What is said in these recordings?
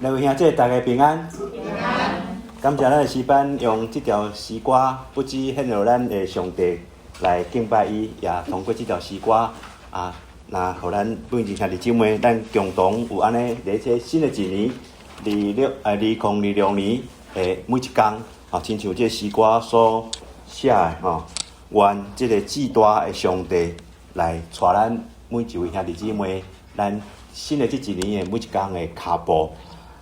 兩位兄弟，大家平安。平安。感謝咱的詩班用這條詩歌，不只獻予咱的上帝來敬拜伊，也通過這條詩歌啊，那予咱每一兄弟姊妹，咱共同有按呢，佇這新的一年，2026年的每一工，啊，親像這詩歌所寫的吼，願這个至大的上帝來帶咱每一位兄弟姊妹，咱新的這一年的每一工的跤步。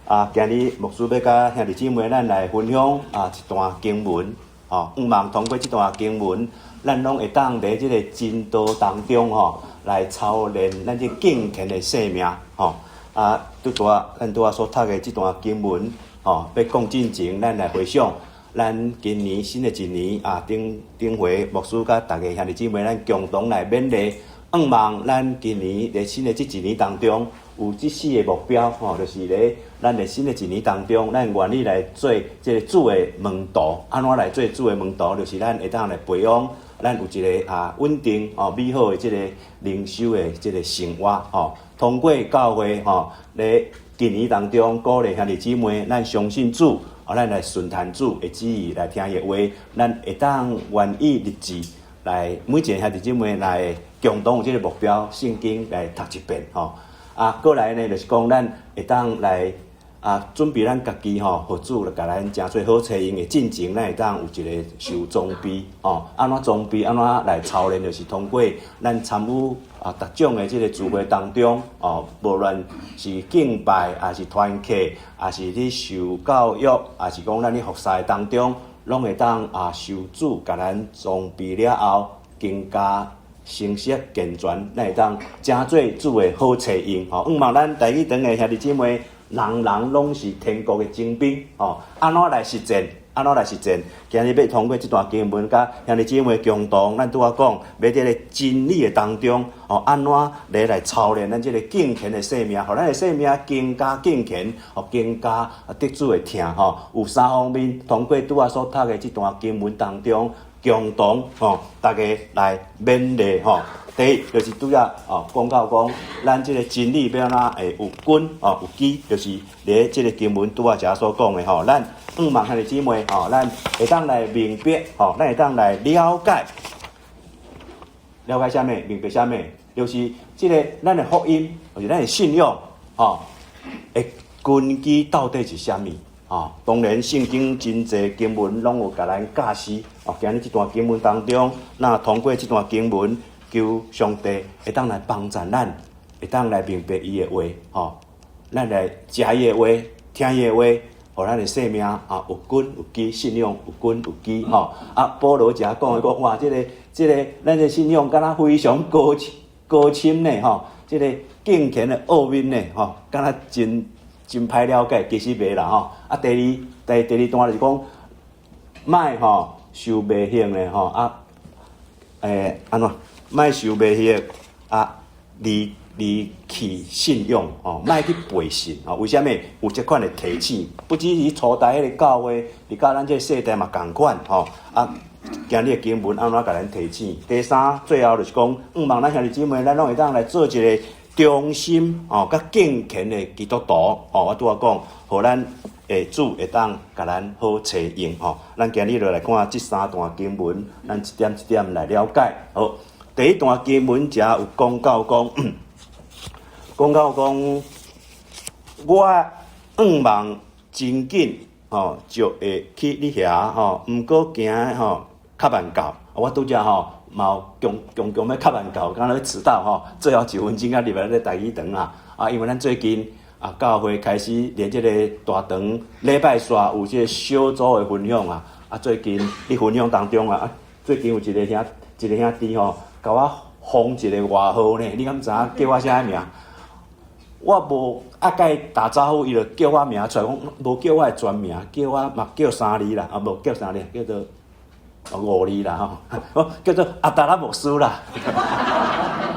啊，今日牧師欲佮兄弟姊妹咱來分享啊一段經文，吼，向望通過這段經文，咱攏會當佇這个真道當中吼，來操練咱這敬虔的生命，吼。啊，拄拄仔咱拄仔所讀的這段經文，吼，欲講進前，咱來回想，咱今年新的一年啊，頂頂回牧師佮逐家兄弟姊妹，咱共同來勉勵，向望咱今年佇新的這一年當中，有這四个目標，吼，就是咧咱的新的一年當中，咱願意來做這个主的門徒。按怎來做主的門徒？就是咱會當來培養，咱有一个啊穩定哦美好的這个靈修的這个生活，吼。通過教會吼，咧今年當中鼓勵兄弟姊妹，咱相信主，哦，咱來順從主的旨意來聽伊的話，咱會當願意立志來每一个兄弟姊妹來共同有這个目標，聖經來讀一遍，吼。啊，過來呢，就是講咱會當來啊，準備咱家己吼，予主來共咱誠做好冊用的進前，咱會當有一个受裝備吼。按怎裝備？按怎來操練？就是通過咱參與啊，逐種的這个聚會當中哦，無論是敬拜，抑是團契，抑是咧受教育，抑是講咱咧服侍當中，攏會當啊受主共咱裝備了後，更加成熟健全，咱會當成做主的好冊用吼。向望咱台語堂的兄弟姊妹，人人攏是天國的精兵吼。按怎來實踐？按怎來實踐？今日欲通過這段經文，佮兄弟姊妹共同，咱拄仔講，欲佇這个真理的當中，吼，按怎來操練咱這个敬虔的生命，予咱的生命更加敬虔，予更加得主的疼吼。有三方面，通過拄仔所讀的這段經文當中，共同吼，大家來勉勵吼。第一就是拄仔哦，講到講，咱這个真理欲按怎會有根哦，有基，就是佇這个經文拄仔遮所講的吼。咱向望兄弟姊妹吼，咱會當來明白吼，咱會當來了解，了解啥物？明白啥物？就是這个咱的福音，就是咱的信仰吼，的根基到底是啥物？哦，當然聖經真濟經文攏有共咱教示。哦，今日這段經文當中，那通過這段經文，求上帝會當來幫助咱，會當來明白伊的話，吼，咱來食伊的話，聽伊的話，予咱的生命啊有根有基，信仰有根有基，吼。啊，保羅遮講的講，哇，這个這个，咱的信仰敢若非常高高深呢，吼，這个敬虔的奧秘呢，吼，敢若真真歹了解，其實袂啦吼。啊，第二第第二段就是講，莫吼受迷惑的吼啊，按怎？莫受迷惑啊，離離棄信仰吼，莫去背信吼。為啥物有這款的提醒？不只是初代彼个教會，佇到咱這个世代嘛仝款吼。啊，今日的經文按怎共咱提醒？第三，最後就是講，向望咱兄弟姊妹，咱攏會當來做一个忠心哦，佮敬虔的基督徒哦。我拄仔講，予咱的主會當共咱好冊用吼。咱今日就來看這三段經文，咱一點一點來了解。好，第一段經文遮有講到講，講到講，我向望真緊吼，就會去你遐吼，毋過驚吼較慢到。我拄才吼嘛有強強強欲較慢到，敢若欲遲到吼，最後一分鐘才入來咧台語堂啦。啊，因為咱最近啊，教會開始連這个大堂禮拜四有這个小組的分享啊。啊，最近佇分享當中啊，最近有一个兄一个兄弟吼，共我封一个外號呢。你敢知影叫我啥名？我無愛共伊打招呼，伊就叫我名出來，講無叫我的全名，叫我嘛叫三字啦，啊無叫三字，叫做五字啦吼，叫做阿達拉牧師啦。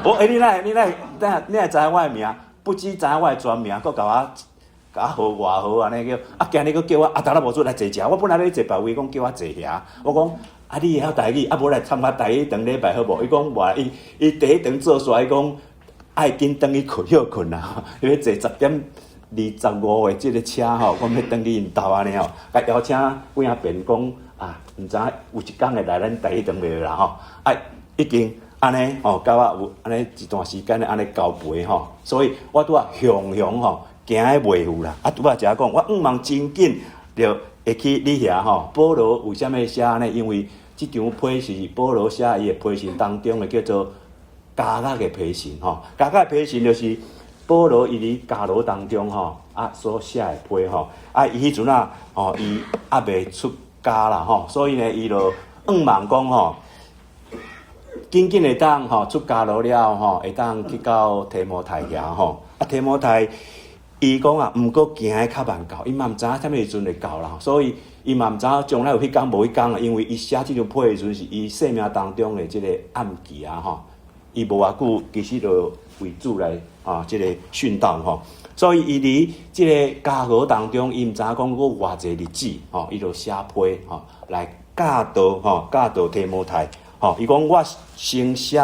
我欸，你哪會你哪會知影我的名？不止知影我的全名，閣共我號外號按呢叫。啊，今日閣叫我阿達拉牧師來坐遮，我本來欲坐別位，講叫我坐遐。我講啊，你會曉台語，啊無來參加台語堂禮拜好無？伊講無，伊伊第一堂做煞，伊講愛緊轉去睏歇睏啦，伊欲坐十點25个這个車吼，講欲轉去𪜶兜按呢吼，共邀請幾仔遍講啊，毋知影有一工會來咱台語堂袂啦吼，啊，已經按呢吼，佮我有按呢一段時間的按呢交陪吼，所以我拄仔雄雄吼行得袂赴啦，啊，拄仔遮講，我向望真緊就會去你遐吼。保羅為啥物寫按呢？因為這張批是保羅寫伊的批信當中的叫做監獄的批信吼，監獄的批信就是保羅伊佇監牢當中吼啊所寫的批吼，啊伊彼陣啊吼伊猶未出監啦吼，所以呢伊就向望講吼，緊緊會當吼出監牢了吼，會當去到提摩太遐吼，啊提摩太伊講啊，毋過行得較慢到，伊嘛毋知影啥物時陣會到啦，所以伊嘛毋知影將來有彼工無彼工啊，因為伊寫這張批的時陣是伊生命當中的這個暗期啊吼，伊無偌久其實就為主來啊這個殉道吼，所以伊佇這個監牢當中，伊毋知影講閣偌濟日子吼，伊就寫批吼來教導吼教導提摩太吼，伊講我先寫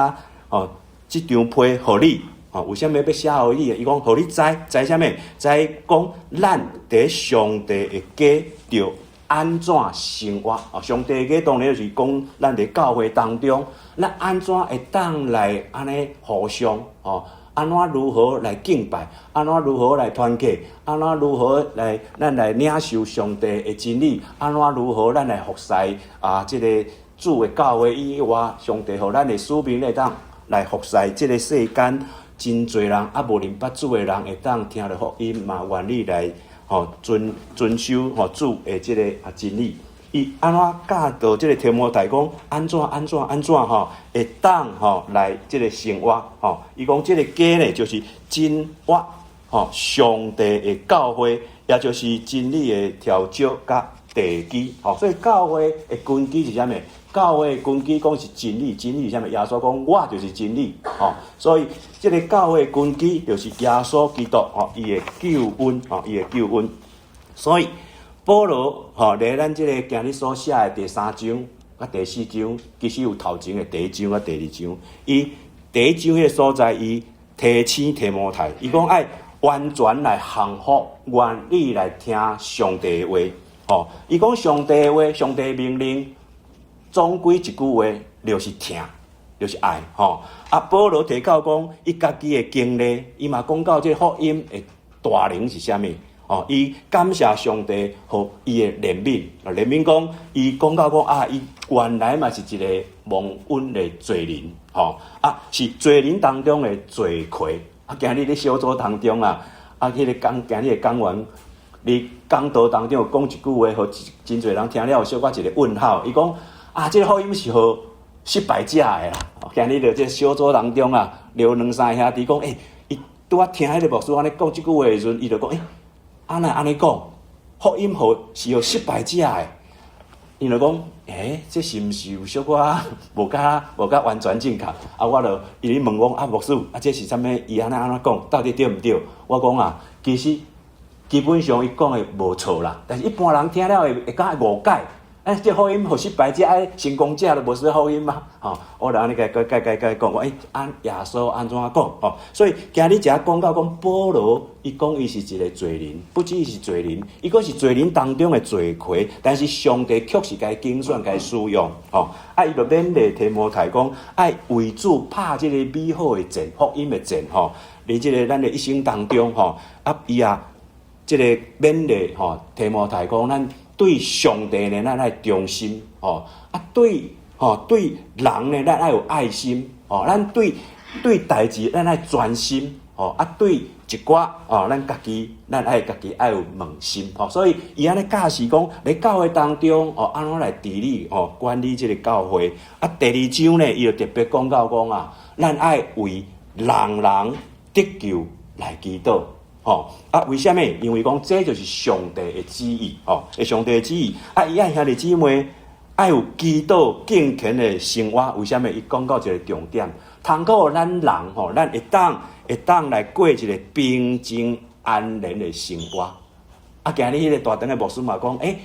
吼這張批予你。吼，為啥物欲寫予你？伊講予你知，知啥物？知講咱佇上帝的家著按怎生活？哦，上帝的家當然就是講咱佇教會當中，咱按怎會當來按呢互相吼？按怎如何來敬拜？按怎如何來團契？按怎如何來咱來領受上帝的真理？按怎如何咱來服侍啊？這个主的教會以外，上帝予咱的使命會當來服侍這个世間。真濟人猶無認捌主的人，會當聽著福音嘛，願意來吼遵遵守吼主的這个啊真理。伊按怎教導這个提摩太講，按怎按怎按怎吼，會當吼來這个生活吼。伊講這个家呢，就是真活吼上帝的教會，也就是真理的柱石佮地基吼。所以教會的根基是啥物？教會的根基講是真理，真理是啥物？耶穌講我就是真理，吼，所以這个教會的根基就是耶穌基督，吼，伊的救恩，吼，伊的救恩。所以保羅，吼，佇咱這个今日所寫的第三章佮第四章，其實有頭前的第一章佮第二章。伊第一章彼个所在，伊提醒提摩太，伊講愛完全來降服，願意來聽上帝的話，吼。伊講上帝的話，上帝的命令。總歸一句話，就是疼，就是愛，吼。啊，保羅提到講，伊家己的經歷，伊嘛講到這個福音的大能是啥物？哦，伊感謝上帝予伊的憐憫，憐憫講，伊講到講啊，伊原來嘛是一個忘恩的罪人，吼啊，是罪人當中的罪魁。啊，今日佇小組當中啊，啊，彼个講今日的講員佇講道當中有講一句話，予真濟人聽了有小可一個問號。伊講啊，這个福音是予失敗者的啦。今日佇這小組當中啊，聊兩三个兄弟講，欸，伊拄仔聽彼个牧師按呢講這句話的時陣，伊就講，欸，按怎按呢講？福音予是予失敗者的。伊就講，欸，這是毋是有小可無較無較完全正確？啊，我就伊咧問我啊，牧師，啊，這是啥物？伊按怎按怎講？到底對毋對？我講啊，其實基本上伊講的無錯啦，但是一般人聽了會會感覺誤解。欸，這福音予失敗者，啊，成功者就無需要福音嗎？吼，我就按呢共解解解解講，我欸，按耶穌按怎講？吼，所以今日遮講到講保羅，伊講伊是一個罪人，不只是罪人，伊閣是罪人當中的罪魁，但是上帝卻是共伊揀選、共伊使用，吼，啊，伊就勉勵提摩太講，愛為主拍這個美好的戰，福音的戰，吼，佇這個咱的一生當中，吼，啊，伊也這個勉勵吼提摩太講，咱對上帝呢，咱愛忠心，吼，啊對，吼對人呢，咱愛有愛心，吼，咱對對代誌，咱愛專心，吼，啊對一寡，哦，咱家己，咱愛家己愛有問心，吼，所以伊按呢教示講，佇教會當中，哦，按怎來治理，哦，管理這个教會。啊，第二章呢，伊就特別講到講啊，咱愛為人人得救來祈禱。吼啊！為啥物？因為講這就是上帝的旨意，吼，上帝的旨意。啊，伊愛兄弟姊妹愛有祈禱敬虔的生活。為啥物？伊講到一個重點，通過咱人吼，咱會當會當來過一個平靜安然的生活。啊，今日彼个大長的牧師嘛講，欸，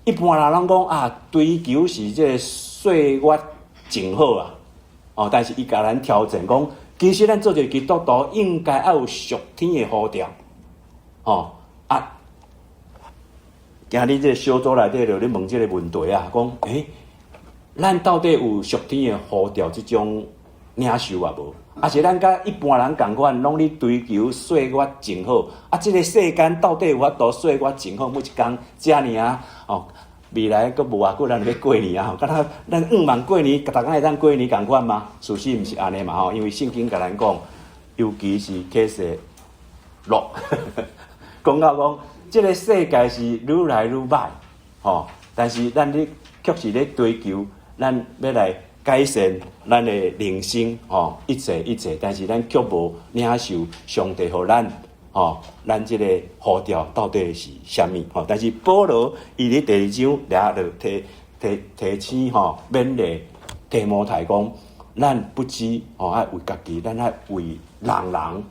一般人攏講啊，追求是這个歲月靜好啊，哦，但是伊共咱挑戰講，其實咱做一個基督徒應該愛有屬天的呼召，吼啊！今日這个小組內底就咧問這个問題啊，講咱到底有屬天的呼召這種領受啊無？抑是咱佮一般人仝款，攏咧追求歲月靜好？啊，這个世間到底有法度歲月靜好？每一工遮爾啊，哦，未來閣無偌久，咱就欲過年啊！吼，敢若咱向望過年，逐工會當過年仝款嗎？事實毋是按呢嘛吼，因為聖經共咱講，尤其是啟示錄，講到講，這个世界是愈來愈䆀，吼，但是咱咧卻是咧追求，咱欲來改善咱的人生，吼，一切一切，但是咱卻無領受上帝予咱，吼，咱這个呼召到底是啥物？吼，但是保羅伊佇第二章掠就提提提醒吼，勉勵提摩太講，咱不止吼愛為家己，咱愛為人人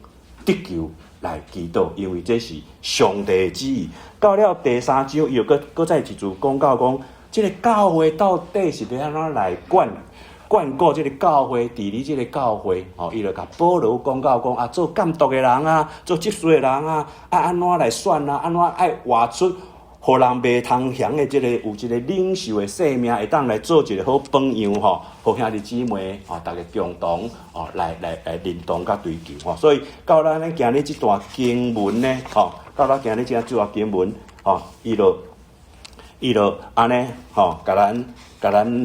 得救來祈禱，因為這是上帝的旨意。到了第三章，伊又閣閣再一次講到講，這个教會到底是欲按怎來管管顧這个教會，治理這个教會，吼，伊就共保羅講到講啊，做監督的人啊，做執事的人啊，啊按怎來選啊，按怎愛活出，予人袂通嫌的這个有一个領袖的生命，會當來做一个好榜樣吼，予兄弟姊妹吼，逐家共同吼來來來認同佮追求吼。所以到咱咧今日這段經文呢，吼，到咱今日這段經文吼，伊就按呢吼，共咱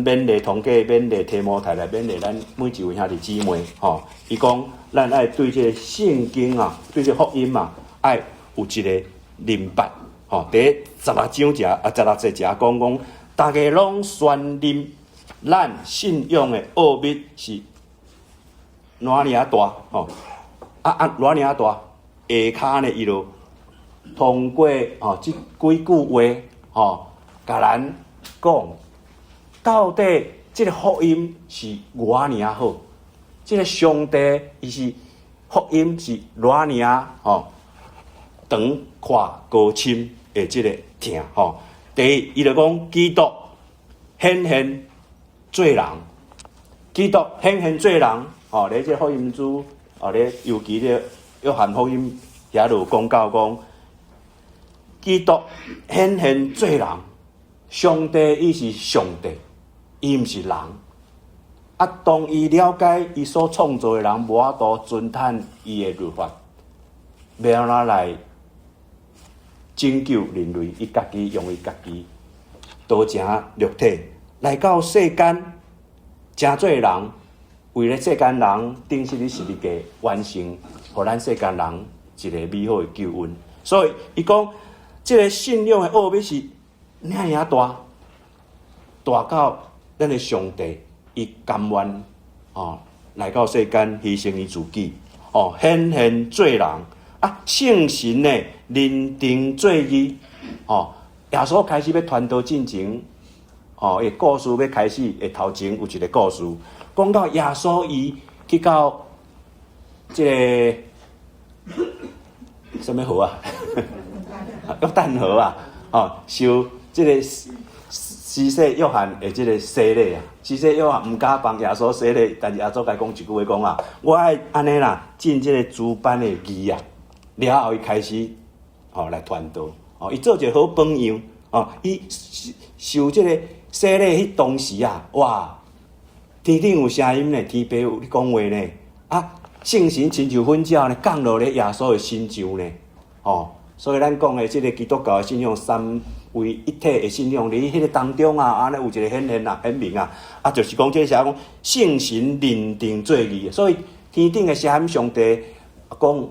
勉勵通過勉勵提摩太來勉勵咱每一位兄弟姊妹吼。伊講咱愛對這个聖經啊，對這个福音啊，愛有一个明白。吼，佇十六章遮啊，十六節遮講講，逐家攏宣認咱信仰的奧秘是偌爾仔大吼，啊啊偌爾仔大，下跤呢，伊就通過吼這幾句話吼，共咱講，到底這个福音是偌爾仔好，這个上帝伊是福音是偌爾仔吼長闊高深的這个疼吼。第一，伊就講基督顯現做人，基督顯現做人，吼，咧這福音書，哦，咧尤其咧約翰福音遐就講到講，基督顯現做人，上帝伊是上帝，伊毋是人。啊，當伊了解伊所創造的人無法度遵趁伊的律法，欲按怎來拯救人類？伊家己用伊家己道成肉體來到世間，成做人，為了世間人釘死佇十字架，完成予咱世間人一個美好的救恩。所以，伊講這个信仰的奧秘是爾爾大，大到咱的上帝伊甘願哦來到世間犧牲伊自己，哦顯現做人啊，聖神呢認定做義，哦耶穌開始欲傳道進前，哦伊故事欲開始的頭前有一个故事，講到耶穌伊去到這个啥物河啊？約旦河啊，哦，受這个施洗約翰的這个洗禮啊，施洗約翰毋敢幫耶穌洗禮，但是耶穌共伊講一句話講啊，我愛按呢啦，盡這个諸般的義啊，了後伊開始哦來傳道，哦，伊做一個好榜樣，哦，伊受這个洗禮彼當時啊，哇，天頂有聲音呢，天父有咧講話呢，啊，聖神親像粉鳥呢降落咧耶穌的身上呢，哦，所以咱講的這个基督教的信仰三位一體的信仰，佇彼个當中啊，按呢有一个顯現啊、顯明啊，啊，就是講這個寫講聖神認定做義，所以天頂的聲音上帝講，共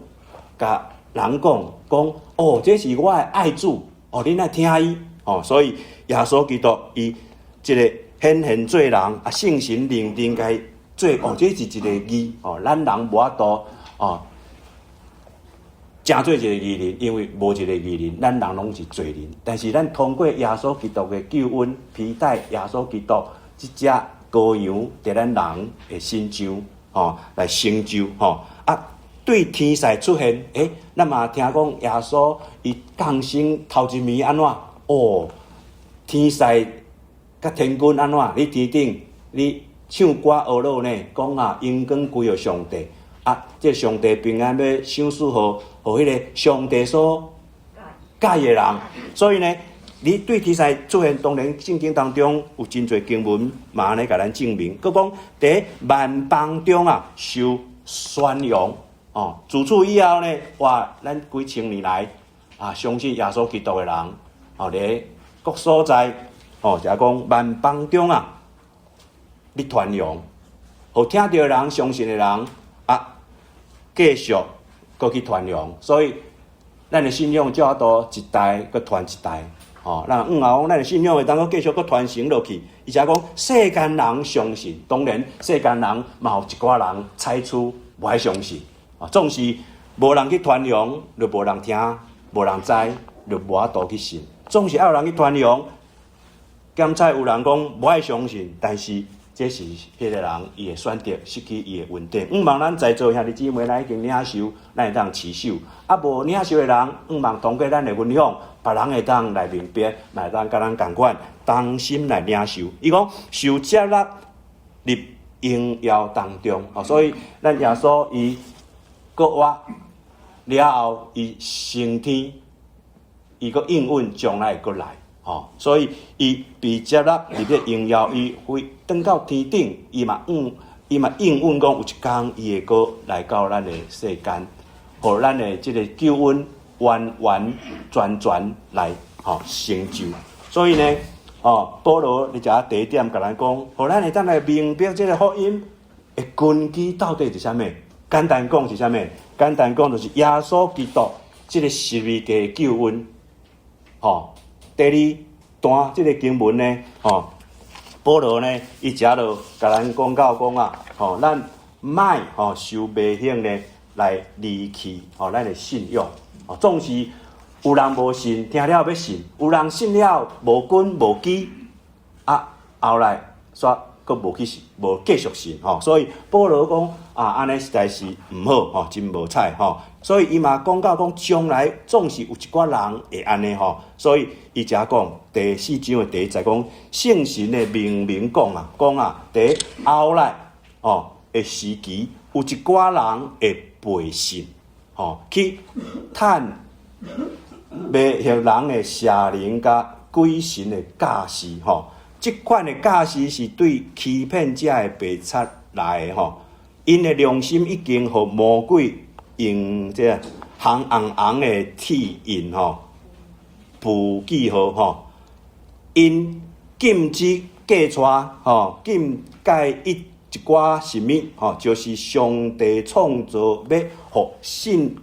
人講講，哦，這是我的愛子，哦，恁愛聽伊，哦，所以耶穌基督伊這个顯現做人，啊，聖神認定共伊做，哦，這是一个義，哦，咱人無法度，哦，成做一个義人，因為無一个義人，咱人攏是罪人。但是咱通過耶穌基督的救恩，披戴耶穌基督這隻羔羊佇咱人的身上，吼，來成就，吼啊，對天使出現，咱嘛聽講耶穌伊降生頭一暝按怎？哦，天使佮天軍按怎？佇天頂咧唱歌呵咾呢，講啊，榮光歸予上帝。啊，這個上帝平安欲賞賜予彼个上帝所喜意的人。所以呢，你對天使出現，當然聖經當中有真濟經文嘛，按呢共咱證明。閣講佇萬邦中啊，受宣揚哦。自此以後呢，哇，咱幾千年來啊，相信耶穌基督的人，哦，佇各所在，哦，就講萬邦中啊，咧傳揚，予聽著的人、相信的人啊，繼續閣去傳揚。所以，咱的信仰才有法度一代閣傳一代。哦，咱向後講，咱的信仰會當閣繼續閣傳承落去。而且講世間人相信，當然世間人嘛有一寡人採取無愛相信。啊，總是無人去傳揚，就無人聽，無人知，就無法度去信。總是愛有人去傳揚，兼且有人講無愛相信，但是這是彼个人伊的選擇，失去伊的恩典。向望咱在座兄弟姊妹，咱已經領受，咱會當持守。啊，無領受的人，向望通過咱的分享，別人會當來明白，來當佮咱仝款，同心來領受。伊講受接納入榮耀當中，哦，所以咱耶穌伊復活了後，伊升天，伊閣應允將來會閣來。吼，所以伊被接納入這榮耀，伊飛轉到天頂，伊嘛應允講有一工伊會閣來到咱的世間，予咱的這个救恩完完全全來吼成就。所以呢，哦，保羅佇遮第一點共咱講，予咱會當來明白這个福音的根基到底是啥物。簡單講是啥物？簡單講就是耶穌基督這个十字架的救恩，吼。第二段這个經文呢，吼，保羅呢，伊遮就共咱講到講啊，吼，咱莫吼受迷惑呢來離棄吼咱的信仰。哦，總是有人無信，聽了欲信；有人信了無根無基，啊，後來煞閣無去信，無繼續信吼。所以保羅講啊，按呢實在是毋好吼，真無彩吼。所以伊嘛講到講，將來總是有一寡人會按呢吼。所以伊遮講第四章的第一節講，聖神的明明講啊，講啊，佇後來哦的時期，有一寡人會背信，吼，去趁迷惑人的邪靈佮鬼神的教示吼。這款的教示是對欺騙者的白賊來的吼，𪜶的良心已經予魔鬼用這個紅紅紅的鐵印吼，附記號吼，𪜶禁止嫁娶吼，禁戒一寡食物吼，就是上帝創造欲予信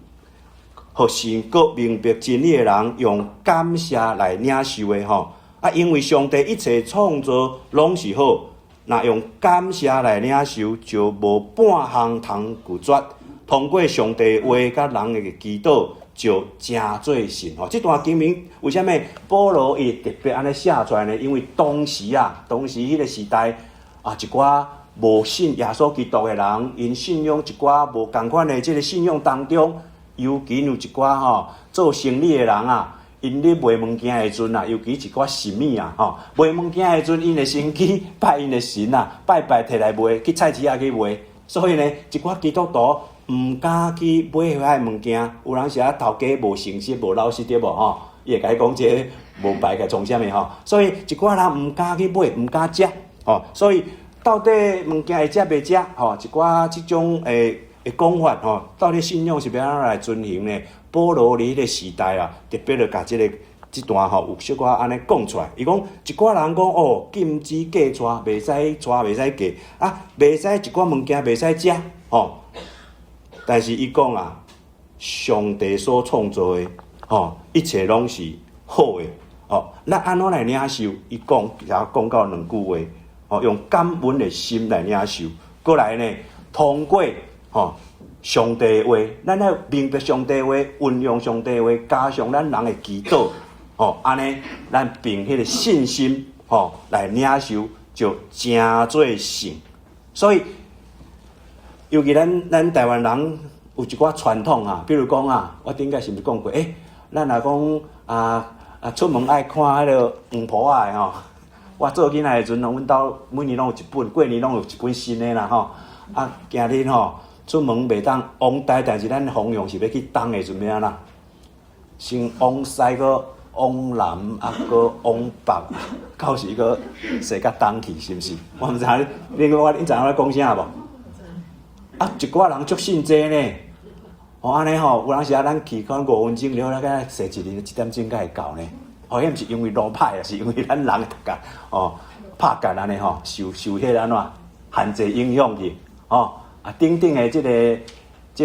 予信閣明白真理的人用感謝來領受的吼。啊，因為上帝一切創造攏是好，若用感謝來領受，就無半項通拒絕。通過上帝話佮人的祈禱，就成做信吼。這段經文為啥物保羅伊特別按呢寫出來呢？因為當時啊，當時彼个時代啊，一寡無信耶穌基督的人，𪜶信仰一寡無仝款的這个信仰當中，尤其有一寡吼做生理的人啊。𪜶咧賣物件的時陣啊，尤其一寡神物啊，吼賣物件的時陣，𪜶會先去拜𪜶的神啊，拜拜提來賣，去菜市仔去賣。所以呢，一寡基督徒毋敢去買遐个物件。有當時啊，頭家無誠實、無老實對無吼？伊會共你講這個無牌共創啥物吼？所以一寡人毋敢去買，毋敢食吼。所以到底物件會食袂食？吼，一寡這種的講法吼，到底信仰是欲按怎來遵行呢？保羅佇彼个時代啊，特別就共這个這段吼有小可按呢講出來。伊講一寡人講哦，禁止嫁娶，袂使娶，袂使嫁啊，袂使一寡物件袂使食吼。但是伊講啊，上帝所創造的吼，一切攏是好的哦。咱按怎來領受？伊講也講到兩句話，哦，用感恩的心來領受。過來呢，通過吼上帝的話，咱愛明白上帝話，運用上帝話，加上咱人的祈禱，吼，按呢，咱憑彼個信心，吼，來領受，就成做信。所以，尤其咱台灣人有一寡傳統啊，比如講啊，我頂擺是毋是講過？欸，咱若講啊出門愛看彼个黃簿仔的吼。我做囡仔的時陣，阮兜每年攏有一本，過年攏有一本新的啦吼。啊，今日吼出門袂當往東，但是咱方向是欲去東的時陣欲按怎？先往西閣往南，啊，閣往北，到時閣踅較東去，是毋是？我毋知你我你知影我咧講啥無？啊，一寡人足信這呢，哦，按呢吼，有當時啊，咱去可能5分鐘了，咱敢踅一日一點鐘才會到呢。哦，彼毋是因為路歹啊，是因為咱人讀甲哦拍結按呢吼，受受彼個按怎限制影響去，哦啊，等等的這個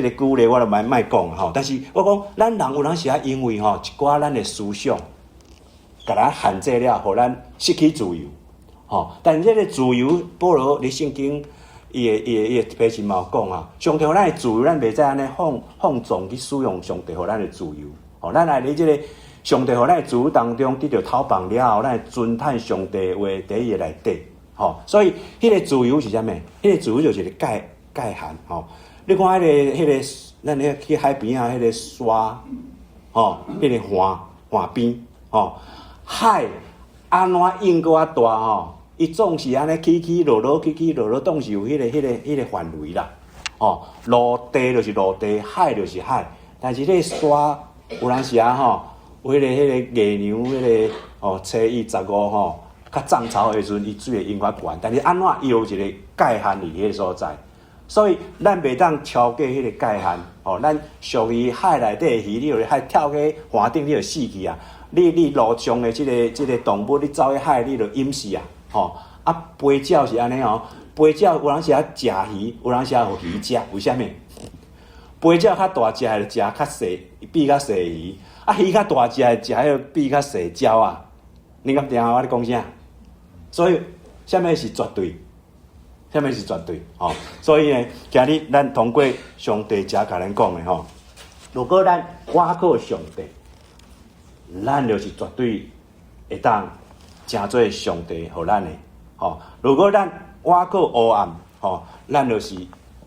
舉例我就莫莫講吼。但是我講，咱人有當時啊，因為吼一寡咱的思想，共咱限制了，予咱失去自由，吼。但是這個自由，保羅佇聖經伊的批信嘛有講啊，上帝予咱的自由，咱袂使按呢放放縱去使用上帝予咱的自由，吼。咱來佇這個上帝予咱的自由當中得著透放了後，咱會尊嘆上帝話佇伊的內底，吼。所以，彼個自由是啥物？彼個自由就是一個界限，吼。你看彼個，咱咧去海邊仔彼個沙，吼，彼個岸岸邊，吼，海按怎湧閣較大吼？伊總是按呢起起落落，起起落落，總是有彼個範圍啦。吼，陸地就是陸地，海就是海。但是彼個沙有當時啊吼，有彼個月娘，彼個哦，初一十五吼，較漲潮的時陣，伊水會湧較懸。但是按怎伊有一個界限佇彼個所在，所以咱袂當超過彼個界限。吼，咱屬於海內底的魚，你若海跳過岸頂，你就死去啊！你陸上的這個動物，你走去海，你就淹死啊！吼，啊，飛鳥是按呢哦，飛鳥有當時啊食魚，有當時啊予魚食，為啥物？飛鳥較大隻的食較細，比較細魚；啊，魚較大隻的食彼個比較細鳥仔。你敢聽我咧講啥？所以，啥物是絕對？啥物是絕對？吼，所以呢，今日咱通過上帝遮共咱講的吼，如果咱倚靠上帝，咱就是絕對會當成做上帝予咱的。吼，如果咱倚靠黑暗，吼，咱就是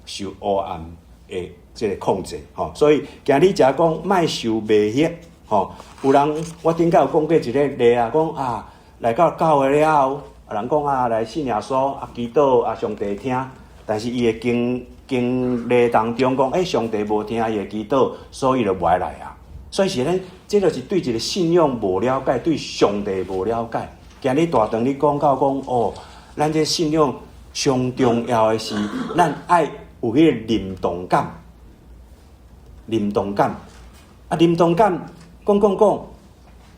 受黑暗的這個控制，吼。所以今日遮講莫受迷惑，吼。有人我頂擺有講過一個例啊，講啊來到教會了後，人講啊來信耶穌啊祈禱啊上帝聽，但是伊的經歷當中講，欸，上帝無聽伊的祈禱，所以就無愛來啊。所以是咧，這就是對一個信仰無了解，對上帝無了解。今日大堂咧講到講哦，咱這信仰上重要的是，咱愛有彼個認同感，認同感啊，認同感，講講講，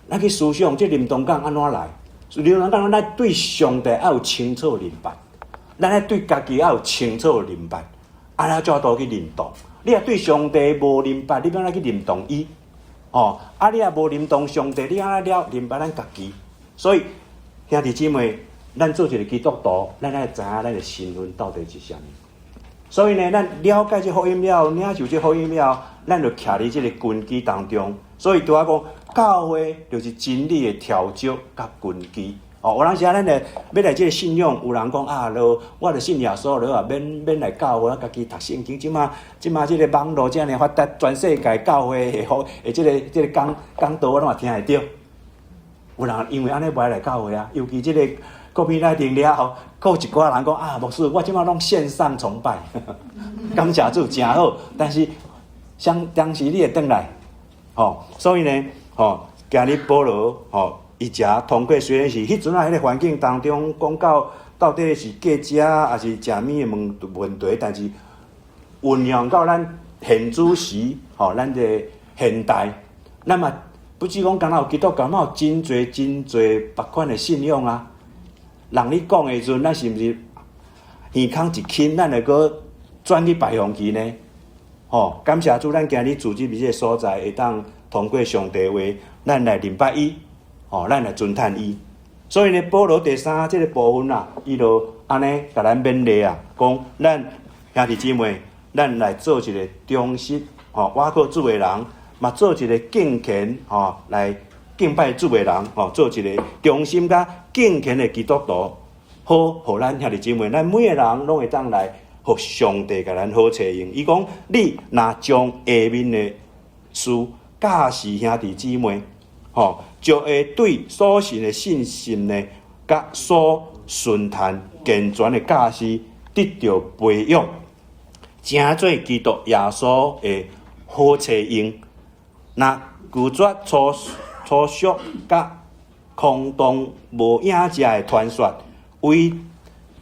咱去思想這認同感按怎來？認同感，咱對上帝愛有清楚認捌，咱愛對家己愛有清楚認捌，按呢才會去認同。你若對上帝無認捌，你欲按怎去認同伊？哦，啊，你若無認同上帝，你按怎了認捌咱家己？所以兄弟姊妹，咱做一個基督徒，咱愛知影咱的身份到底是啥物。所以呢，咱了解這福音了後，領受這福音了後，咱就徛佇這個根基當中。所以拄仔講，教會就是真理的調酒佮根基。哦，有當時啊，咱來欲來這個信仰，有人講啊，囉我著信耶穌了啊，免免來教會，家己讀聖經。這馬這個網路遮爾發達，全世界教會的好，的這個講講道，我攏嘛聽會著。有人因為按呢無愛來教會啊，尤其這個 COVID-19 了後，閣有一寡人講啊，牧師，我這馬攏線上崇拜，感謝主誠好。但是，像當時你會轉來，吼，所以呢，吼，今日保羅，吼，伊遮通過雖然是彼陣仔彼個環境當中講到到底是過食抑是食物的問題，但是運用到咱現主時，吼，咱的現代，咱嘛不只講敢若有基督教，嘛有真濟真濟別款的信仰啊。人咧講的時陣，咱是毋是耳孔一輕，咱會閣轉去別方去呢？吼，感謝主，咱今日聚集佇這個所在，會當通過上帝話，咱來認捌伊，吼，咱來尊嘆伊。所以呢，保羅第三這個部分啊，伊就按呢共咱勉勵啊，講咱兄弟姊妹，咱來做一個忠實吼，倚靠主的人，嘛做一個敬虔吼來敬拜主的人，吼，做一個忠心佮敬虔的基督徒，好，予咱兄弟姊妹，咱每個人攏會當來，予上帝共咱好揣用。伊講，你若將下面的事教示兄弟姊妹，吼，就會對所信的信心呢，佮所順嘆健全的教示得著培養，成做基督耶穌的好揣用。若拒絕粗粗俗佮空洞無影食的傳說，為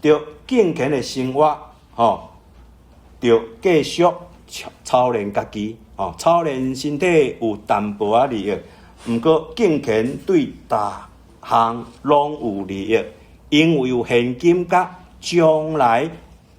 著敬虔的生活，吼，著繼續操練家己，吼，操練身體有淡薄仔利益，毋過敬虔對逐項攏有利益，因為有現今佮將來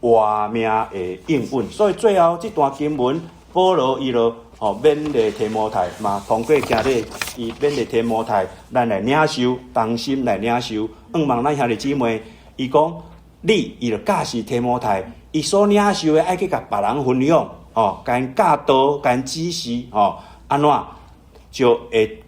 活命的應允。所以最後這段經文，保羅伊就吼勉勵提摩太嘛，通過今日伊勉勵提摩太，咱來領受，同心來領受。向望咱兄弟姊妹，伊講你，伊就教示提摩太，伊所領受的愛去共別人分享，吼，共𪜶教導，共𪜶指示，吼，按怎就會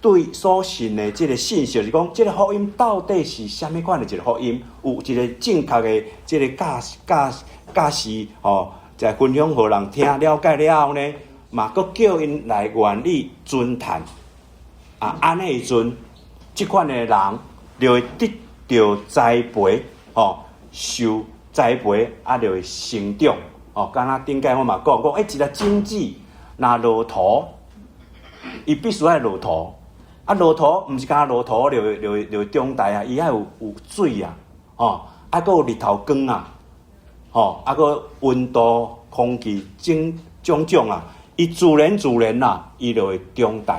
對所信的這个信息，就是講這个福音到底是啥物款的一个福音，有一个正確的這个教教教示，吼，來分享予人聽，了解了後呢，嘛閣叫𪜶來願意遵趁，啊，按呢時陣，這款的人就會得著栽培，吼，受栽培，啊，就會成長，哦，敢若頂擺我嘛講講，欸，一粒種子若落土，伊必須愛落土，啊，落土毋是干焦落土就會就會就會長大啊，伊愛有有水啊，吼，啊，閣有日頭光啊，吼，啊，閣溫度、空氣種種種啊，伊自然自然啦，伊就會長大。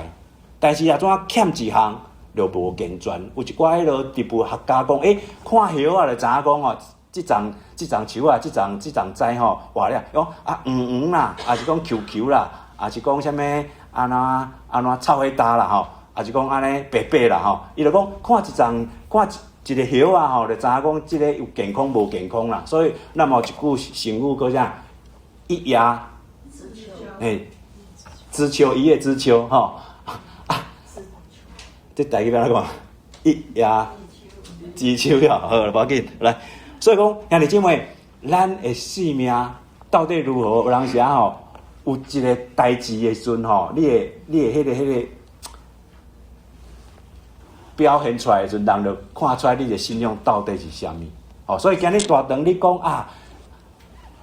但是若怎欠一項，就無健全。有一寡彼落植物學家講，欸，看葉仔就知影講吼，這叢這叢樹啊，這叢這叢栽吼活了，講啊黃黃啦，抑是講球球啦，抑是講啥物按怎按怎臭火焦啦吼，抑是講按呢白白啦吼，伊就講看一叢看一一個葉仔吼，就知影講這个有健康無健康啦。所以咱嘛有一句成語叫啥？一葉，欸，知秋，一葉知秋吼。啊，這台語欲按怎講？一葉知秋了，好，無要緊，來。所以講，兄弟姊妹，咱的性命到底如何？有當時啊吼，有一个代誌的時陣吼，你的你的彼个彼个表現出來的時陣，人就看出來你的信仰到底是啥物。吼，所以今日大長你講啊，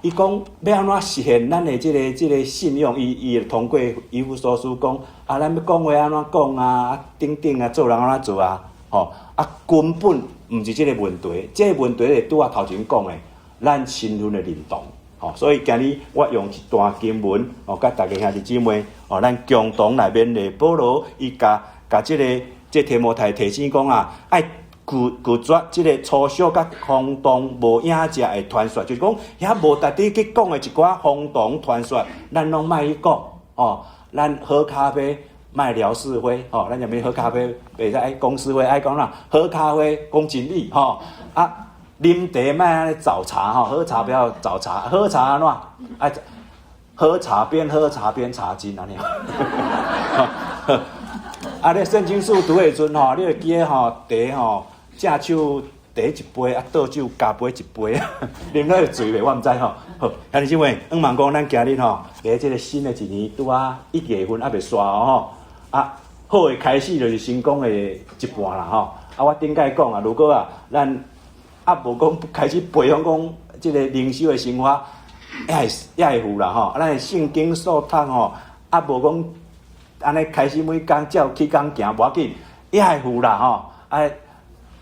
伊講欲按怎實現咱的這个這个信仰？伊伊會通過以弗所書講啊，咱欲講話按怎講啊，等等啊，做人按怎做啊，吼啊，根本毋是這个問題，這個問題是拄仔頭前講的，咱身份的認同。吼，所以今日我用一段經文，哦，佮大家兄弟姊妹，哦，咱共同來勉勵保羅，伊共共這个這提摩太提醒講啊，愛拒拒絕這个粗俗佮空洞無影食的傳說，就是講遐無值得去講的一寡荒唐傳說，咱攏莫去講。哦，咱喝咖啡莫聊是非，吼，咱入面喝咖啡袂使愛講是非，愛講啦，喝咖啡講真理，吼啊，啉茶莫按呢找茬，吼，喝茶不要找茬，喝茶按怎？愛喝茶邊喝茶邊查經按呢。啊，你聖經速讀的時陣吼，你會記得吼，茶吼正手茶一杯，啊倒手加杯一杯，啉落會醉袂？我毋知吼。好，兄弟姊妹，向望講咱今日吼，佇這个新的一年拄仔一月份猶未煞吼，啊，好的開始就是成功的一半啦吼。啊，我頂擺講啊，如果啊，咱猶無講開始培養講這个靈修的生活，也會也會有啦吼。啊，咱的聖經速讀吼，猶無講按呢開始每工照起工行，無要緊，也會有啦吼。啊，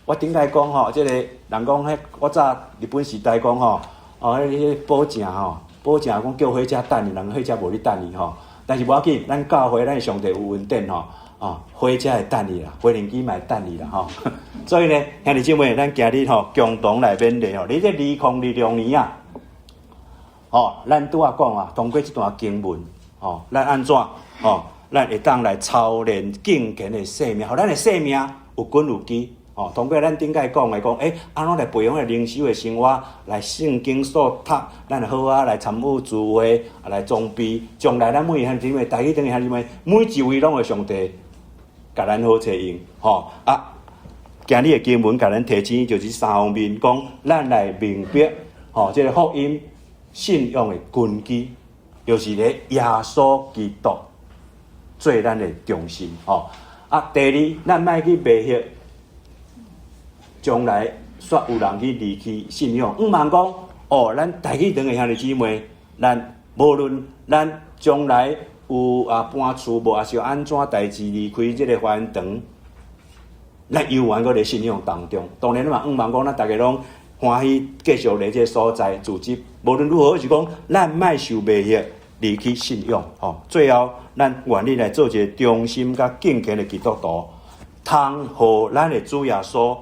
我頂擺講吼，這个人講彼我早日本時代講吼，哦，彼個保證吼，保證講叫火車等伊，人火車無咧等伊吼。但是無要緊，咱教會咱上帝有恩典吼，哦，火車會等伊啦，飛行機嘛會等伊啦吼。所以呢，兄弟姊妹，咱今日吼共同來勉勵吼，佇這2026年啊，吼，咱拄仔講啊，通過這段經文，吼，咱按怎吼，咱會當來操練敬虔的生命，予咱的生命有根有基。哦，通過咱頂擺講的講，欸，按怎來培養个靈修的生活，來聖經速讀，咱好啊來參與聚會，啊來裝備，將來咱每一項姊妹，大家等於兄弟姊妹，每一位攏會上帝共咱好齊用，吼啊！今日的經文共咱提醒，就是三方面講，咱來明白，吼，這个福音信仰的根基，就是咧耶穌基督做咱的中心，吼啊！第二，咱莫去迷惑。將來煞有人去離棄信仰，向望講哦，咱大家堂的兄弟姊妹，咱無論咱將來有啊搬厝無，抑是有按怎代誌離開這个華嚴堂，咱猶原閣佇信仰當中。當然，咱嘛向望講，咱逐家攏歡喜繼續佇這个所在組織。無論如何，是講咱莫受迷惑，離去信仰。吼，最後咱願意來做一个忠心佮敬虔的基督徒，通予咱的主耶穌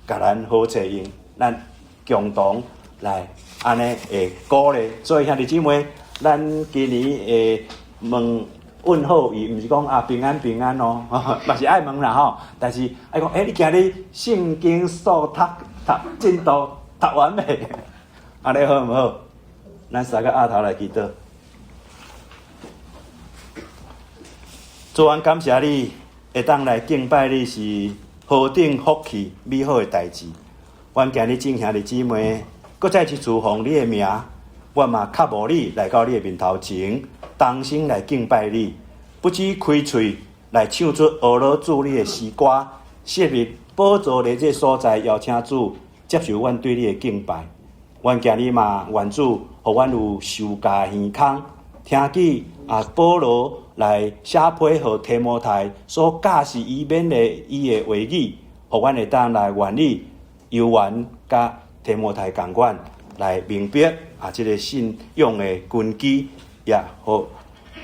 共咱好冊用，咱共同來按呢會鼓勵。所以兄弟姊妹，咱今年會問問候語，毋是講啊平安平安哦，嘛是愛問啦吼。但是愛講，欸，你今日聖經數讀讀進度讀完未？按呢好毋好？咱三个額頭來祈禱。主，阮感謝你會當來敬拜你，是何等福氣美好的代誌。阮今日眾兄弟姊妹，閣再一次奉你的名，阮嘛渴慕你來到你的面頭前，同心來敬拜你。不止開喙來唱出呵咾主你的詩歌，設立寶座佇這个所在，邀請主接受阮對你的敬拜。阮今日嘛願主，予阮有受教耳孔，聽見啊保羅來寫批予提摩太所教示伊勉勵伊的話語，予阮會當來願意猶原佮提摩太仝款來明白啊這个信仰的根基，也予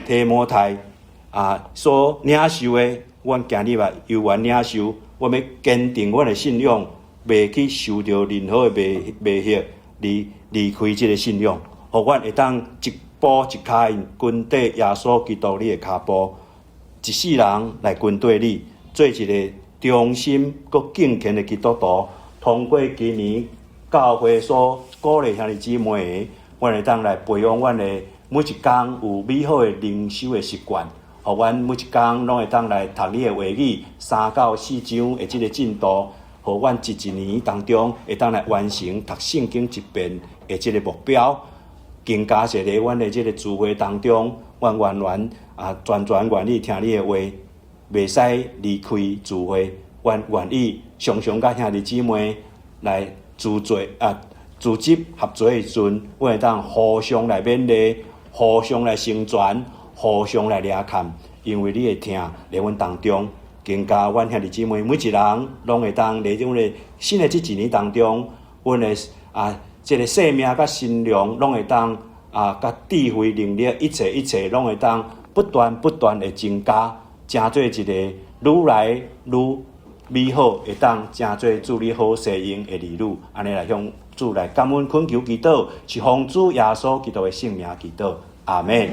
提摩太啊所領受的，阮今日嘛猶原領受，阮欲堅定阮的信仰，袂去受著任何的迷迷惑。離離開這个信仰，予阮會當一步一跤印跟綴耶穌基督你的跤步，一世人來跟綴你，做一个忠心閣敬虔的基督徒。通過今年教會所鼓勵兄弟姊妹的，阮會當來培養阮的每一工有美好的靈修的習慣，予阮每一工攏會當來讀你的話語，三到四章的這个進度。予阮這一年當中會當來完成讀聖經一遍的這个目標，更加是佇阮的這个聚會當中，阮完完啊全全願意聽你的話，袂使離開聚會。阮願意常常佮兄弟姊妹來聚聚啊組織合作的時陣，阮會當互相來勉勵，互相來成全，互相來掠看，因為你的疼佇阮當中。更加阮兄弟姊妹每一人攏會當佇阮的新的這一年當中，阮的啊這个生命佮身量攏會當啊佮智慧能力一切一切攏會當不斷不斷的增加，成做一个愈來愈美好，會當成做主你好勢用的兒女，按呢來向主來感恩懇求祈禱，是奉主耶穌基督的聖名祈禱，阿們。